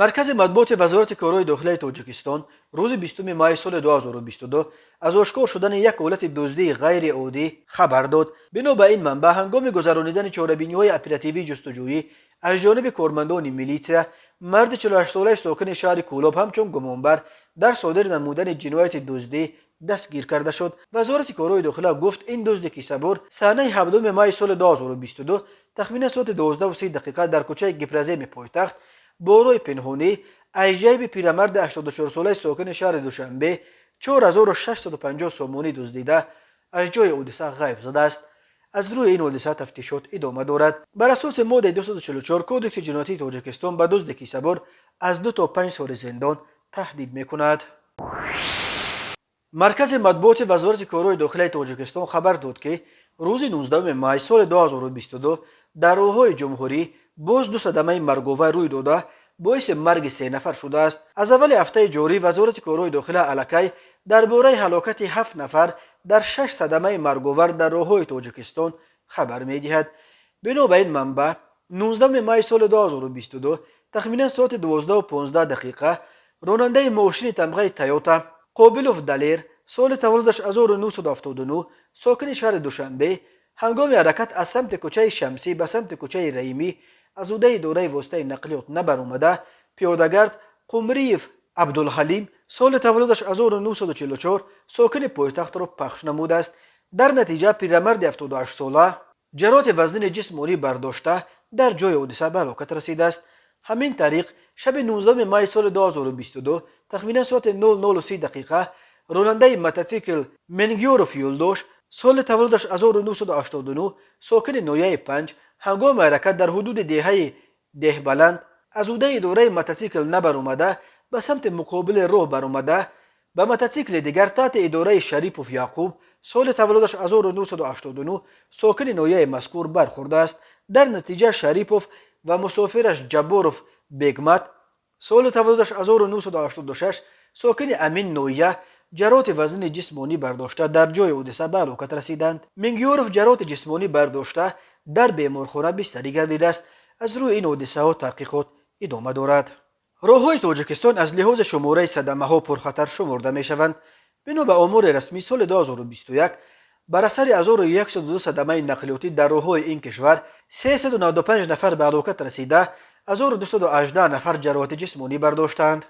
Маркази матбуоти Вазорати корҳои дохилаи Тоҷикистон рӯзи 20 майи соли 2022 аз ошкор шудани як ҳолати дуздии ғайриоддӣ хабар дод. Бино ба ин манбаъ, ҳангоми гузаронидани чорабиниҳои оперативии ҷустуҷӯӣ аз ҷониби кормандони милитсия марди 48-солаи сокини шаҳри Кӯлоб ҳамчун гумонбар дар содир намудани ҷинояти дуздӣ дастгир карда шуд. Вазорати корҳои дохила гуфт, ин дузди кисабур санаи 7 майи соли 2022 тахминан соати 12:30 дақиқа дар кӯчаи Гипроземи пойтахт бо роҳи пинҳонӣ аз ҷайби пирамарди 84-солаи сокини шаҳри Душанбе 4650 сомонӣ дуздида, аз ҷои ҳодиса ғайб задааст. Аз рӯи ин ҳодиса тафтишот идома дорад. Бар асоси моддаи 244 Кодекси ҷиноятии Тоҷикистон ба дузди кисабур аз 2 то 5 соли зиндон таҳдид мекунад. Маркази матбуоти Вазорати корҳои дохилаи Тоҷикистон хабар дод, ки рӯзи 19 май соли 2022 дар роҳҳои ҷумҳурӣ боз ду садамаи марговар рӯй дода, боиси марги се нафар шудааст. Аз аввали ҳафтаи ҷорӣ Вазорати корҳои дохила аллакай дар бораи ҳалокати ҳафт нафар дар шаш садамаи марговар дар роҳҳои Тоҷикистон хабар медиҳад. Бино ба ин манбаъ, 19 май соли 2022 тахминан соати 12:15 дақиқа ронандаи мошини тамғаи «Тойота» Қобилов Далер, соли таваллудаш 1979, сокини шаҳри Душанбе, ҳангоми ҳаракат аз самти кӯчаи Шамсӣ ба самти кӯчаи Раимӣ аз ҳудуди идораи воситаи нақлиёт набаромада, пиёдагард Қумриев Абдулҳалим, соли таваллудаш 1944, сокини пойтахтро пахш намудааст. Дар натиҷа пирамарди 78-сола ҷароҳати вазнини ҷисмонӣ бардошта, дар ҷои ҳодиса ба ҳалокат расидааст. Ҳамин тариқ, шаби 19 май соли 2022 тахминан соати 00:30 дақиқа ронандаи мототсикл Менгёров Юлдош, соли таваллудаш 1989, сокини ноҳияи Панҷ, ҳангоми ҳаракат дар ҳудуди деҳаи Деҳбаланд аз ҳудуди идораи мототсикл набаромада, ба самти муқобили роҳ баромада, ба мототсикли дигар таҳти идораи Шарипов Яъқуб, соли таваллудаш 1989, сокини ноҳияи мазкур бархӯрдааст. Дар натиҷа Шарипов ва мусофираш Ҷабборов Бегмат, соли таваллудаш 1986, сокини ҳамин ноҳия, ҷароҳати вазнини ҷисмонӣ бардошта, дар ҷои ҳодиса ба ҳалокат расиданд. Мингиёров ҷароҳати ҷисмонӣ бардошта, дар беморхона бистарӣ гардидааст. Аз рӯи ин ҳодисаҳо таҳқиқот идома дорад. Роҳҳои Тоҷикистон аз лиҳози шумораи садамаҳо пурхатар шуморда мешаванд. Бино ба омори расмӣ, соли 2021 бар асари 1102 садамаи нақлиётӣ дар роҳҳои ин кишвар 395 нафар ба ҳалокат расида, 1218 нафар ҷароҳати ҷисмонӣ бардоштаанд.